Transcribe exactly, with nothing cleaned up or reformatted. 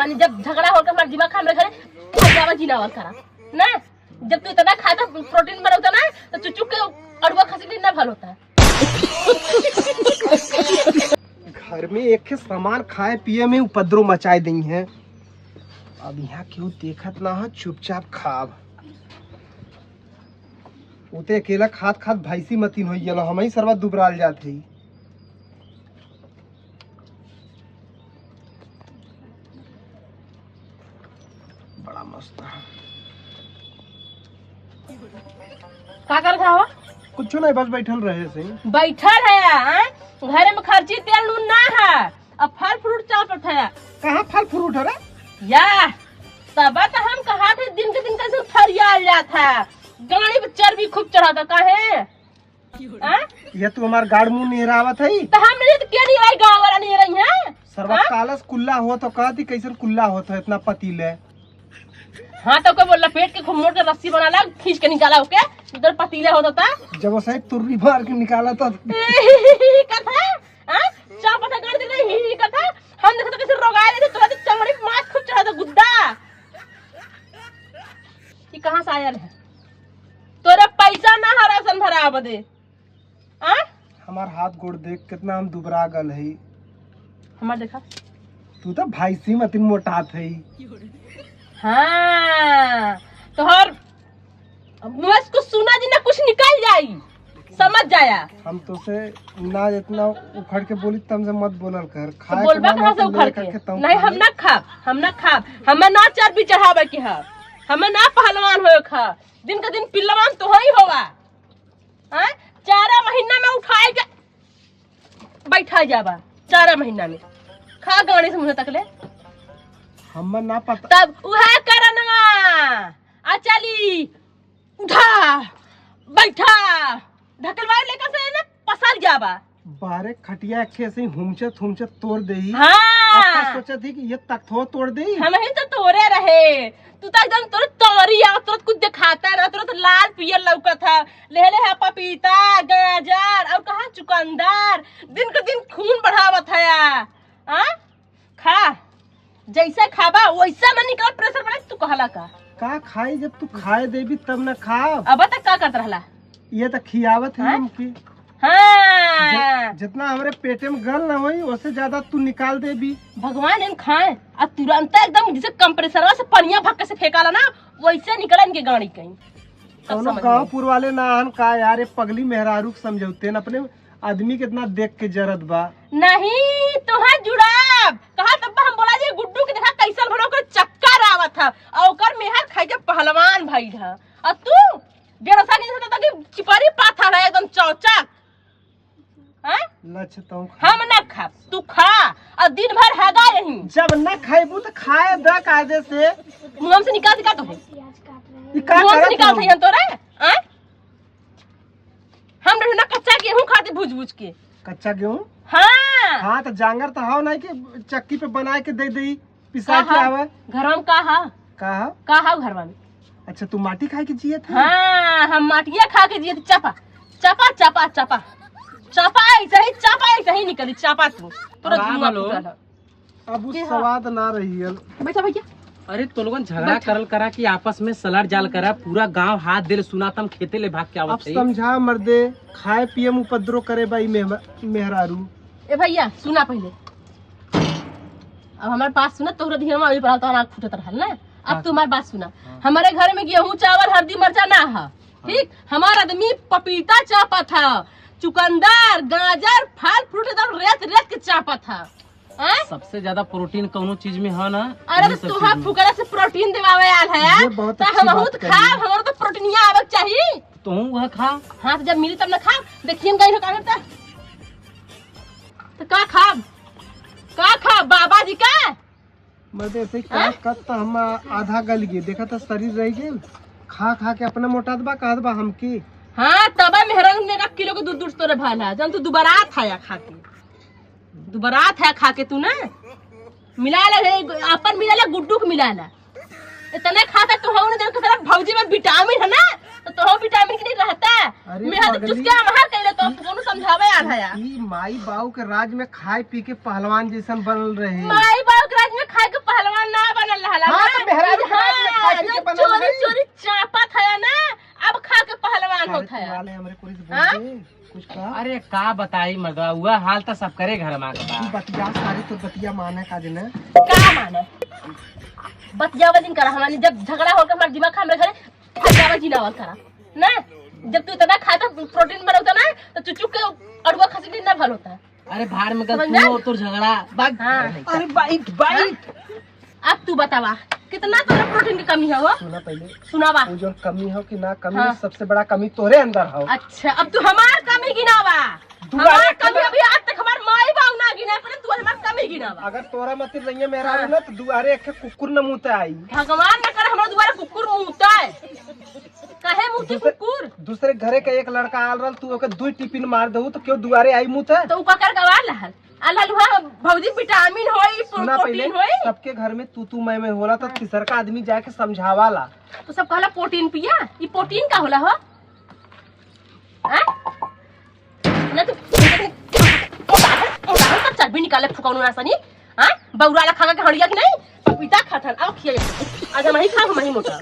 यानी जब झगड़ा होकर हमारा दिमाग खा मेरे घरे, तू जावा जीना और करा ना। जब तू इतना खाता, प्रोटीन बनौता ना, तो चुचुक के अड़ुआ खसी के ना भल होता। घर में एक सामान खाए पिए में उपद्रव मचाए दई है। अब यहाँ केहू देखत ना हो, चुपचाप खाब। उते अकेला खात खात भैंसी मतिन होई गेलो, हमही सरवा दुबराल जात हई। बड़ा मस्त है। का करत हवा? कुछ नहीं, बस बैठल रहे से। बैठल है, आय? घरे में खर्ची तेल नून ना है, अब फल फ्रूट चापत है। कहाँ फल फ्रूट है रे? या, तब तो हम कहा थे दिन के दिन कैसे फरियाल जात है, गाड़ी पे चर्बी खूब चढ़ा था, काहे? हाँ? ये तू हमार गाड़ मुंह निहरावत है? तो हम नहीं तो क्या निहराई, गाँव वाला निहराई है? सरवा हाँ? कालस कुल्ला हो तो कहती कैसन कुल्ला होत है इतना पतीले? हाँ तो कोई बोल लपेट के खूब मोट के रस्सी बना ला, खींच के निकाला ओके, इधर पतीले होता था। जब वो सही तुर्री मार के निकाला था। कथा? हाँ? चाप पता कर दे रही ही कथा। हम देखो तो कैसे रोगाए रहे, तोरा तो चमड़ी पे मांस खूब चढ़ा था गुद्दा। ये कहाँ से आयल है? तोरा पैसा ना है राशन भरा बदे। आ? हमार हाथ गोड़ देख कितना हम दुबरा गल हई। हमार देखा। तू तो भैंसी मतिन मोटात हई। हाँ, तोहर मुँह से कुछ सुना जी ना कुछ निकल जाई, समझ जाया। हम तो से ना इतना उखड़ के बोली, तम से मत बोलल कर। तो खाए के बोलबा मन कहाँ है से तो उखड़ लेकर के? के तम नहीं, खा हम ले। ना खाब, हम ना खाब, हमें ना चर्बी चढ़ावे के है, हमें ना पहलवान होए के है। दिन का दिन पिलवान तो ही होवा। हाँ? चारा महीना में उठाए के बैठा जाबा, चारा महीना में। खा गाड़ी से मुँह तक ले। हमें ना पता। तब उहे करनवा। आ चली, उठा, बैठा, ढकेलवा लेकर से ना पसर जाबा। बारे खटिया एक ऐसे ही हुमचत हुमचत तोड़ देही। हाँ। अब का सोचत ही कि ये तख्तो तोड़ देही? हम ही तो तोड़े रहे। तू तो एकदम तोर तोरी आ, तुरंत कुछ दिखाता ना, तुरंत लाल पियर लौकत है। ले ले है पपीता, गाजर और कहाँ चुकंदर। दिन के दिन खून बढ़ावत है। आ? खा, जैसे खाबा वैसे ना निकल प्रेशर बना, तू कहला का? का खाई, जब तू खाए देबी तब ना खाब। अब तक का करत रहला? ये तो खियावत है हाँ? हमके। हाँ। जि-, जितना हमरे पेटे में गल ना होई, उससे ज्यादा तू निकाल देबी। भगवान इन खाए, आ तुरंत एकदम जैसे कंप्रेसरवा से पनिया भक्के से फेंकाला ना, वैसे निकला इनके गाड़ी कहीं। तब कौनो समझ में आई। गाँवपुर वाले ना हन का यार, ये पगली मेहरारू के समझौते न अपने आदमी कितना देख के जरत बा। नहीं, तोहार जुड़ाब। कहा तब हम बोला जी गुड्डू के देखा कैसन भलो ओकर चक्कर आवत है। और ओकर मेहर खाई के पहलवान भइल है। और तू डेढ़ साल के जैसे तो चिपरी पाथा है एकदम चौचक। हैं? लछ तो हम ना खाब, तू खा। और दिन भर हगा यहीं। जब ना खाइबू तो खाए द कायदे से। मुँह से निकाल दिखा तो है। ई का मुँह से करत निकाल हऊ? है तोरे? हैं? हम रहे ना कच्चा गेहूं खाती भूज भूज के। कच्चा गेहूं? हाँ। हाँ, तो जांगर तो हव नहीं कि चक्की पे बना के दे दे, पिसा का के हा? आवे। घरवा में का हा? का हा? का हा घरवा में? अच्छा, तू माटी खाए के जियत है? हाँ, हम माटिया खा के जियत, चपा, चपा, चपा, चपा, चपा ऐसे ही, चपा ऐसे ही निकली, चपा तू, तोरा अब आ धुआं बोलो। फूटल है। अब उ जी हाँ। स्वाद ना रही है। बैठा भैया। अरे तो लोगन झगड़ा बैठा। करल करा कि आपस में सलट जाल करा, पूरा गांव हाथ देले सुनात हम खेते ले भाग के आवत अब हई। समझा मर्दे, खाए पिए में उपद्रव करे बा ई मेहमा-, मेहरारू। ए भैया सुना पहले, अब हमार बात सुना, तोहरा धियवा अभी पढ़ा तोहरा आँख फूटत रहल ना, अब हाँ। तू हमार बात सुना। हाँ। हमारे घर में गेहूं चावल हरदी मरचा ना है, हाँ। ठीक, हमार आदमी पपीता चापत है, चुकंदर गाजर फल फ्रूट एकदम रेत रेत के चापत है। हैं? सबसे ज्यादा प्रोटीन कौनो चीज में है ना, अरे उन्हीं तो सब तुहा चीज में। फुकरा से प्रोटीन देवावे आल है, ये बहुत तो अच्छी हम बात बहुत कही। खाब, हमारा तो प्रोटीनिया आवे के चाहिए। तो हूँ वह खा। हाँ, तो जब मिली तब ना खाब। देखिए हम गई हो का करता। तो का खाब? का खाब? बाबा जी का? मर्दे ऐसे का हाँ? कब तो हम आधा गल गए, देखा तो शरीर रह गए, खा खा के अपना मोटात बा, कहत बा हमके। हाँ, तबा मेहरारू ने एक किलो के दूध दूध तोरे भाला, जब तू दुबारा था या खा के। दुबरात है खा के तू ना। मिला ले, हे, अपन मिला ले, गुड्डू के मिला ले। इतने खाता तू हो ना, जब तोरा भौजी में विटामिन है ना, तो तोहो विटामिन के नहीं रहता। अरे मेहर तो पगली, चुसके हम हर कहले तो ई, कोनो समझावे आल है। ई माई बाऊ के राज में खाए पी के पहलवान जैसन बनल रहे। माई बाऊ के राज में खाए के पहलवान ना का बताई मर्दवा, हुआ हाल तो सब करे घर में तू बा। बतिया सारी, तो बतिया माने का जने। का माने? बतिया वाली करा हमारी, जब झगड़ा होकर हमारा दिमाग खा मेरे घरे, बतिया वाली ना करा ना। जब तू इतना खाता, प्रोटीन बनौता ना, तो चुचुक के अड़ुआ खसी ना भल होता। अरे भाड़ में गल समझ तू में? और तोर झगड़ा। भाग। हाँ। अरे बाइट, बाइट। अब तू बतावा, कितना तोरा प्रोटीन की कमी है वो? सुना पहले। सुनावा। वो जो कमी हो कि ना कमी हो, हाँ। सबसे बड़ा कमी तोरे अंदर हो। अच्छा, अब तू हमार कमी गिनावा। दुआरे हमार कमी कमी। अभी आज तक हमार माई बाऊ ना गिना, पर तू हमार कमी गिनावा। अगर तोरा मतिर नहीं है मेरा हाँ। ना, तो दुआरे एक कुकुर न मुते आई। भगवान न करे हमारे दुआरे कुकुर मुते। काहे मुते दूसरे, कुकुर? दूसरे घरे के एक लड़का आल रहल, तू ओके दुई टिफिन मार दहू, तो क्यों दुआरे आई मुते? तो ऊ का कर गवार लहल? आला लुहा भौजी विटामिन होई, सुना पहिले, प्रोटीन होई। सबके घर में तू तू मैं मैं होला, तो हाँ। तीसर का आदमी जाके समझावाला। तो सब कहला प्रोटीन पिया, ई प्रोटीन का होला हो? हाँ? ना तो उदाहरण, उदाहरण सब चर्बी निकाले फुकौनो ना सनी। हाँ? बौरा ला खा के हड़िया कि नहीं? पपीता खाथन, आओ खिया। आज हम ही खाओ, हम ही मोटा।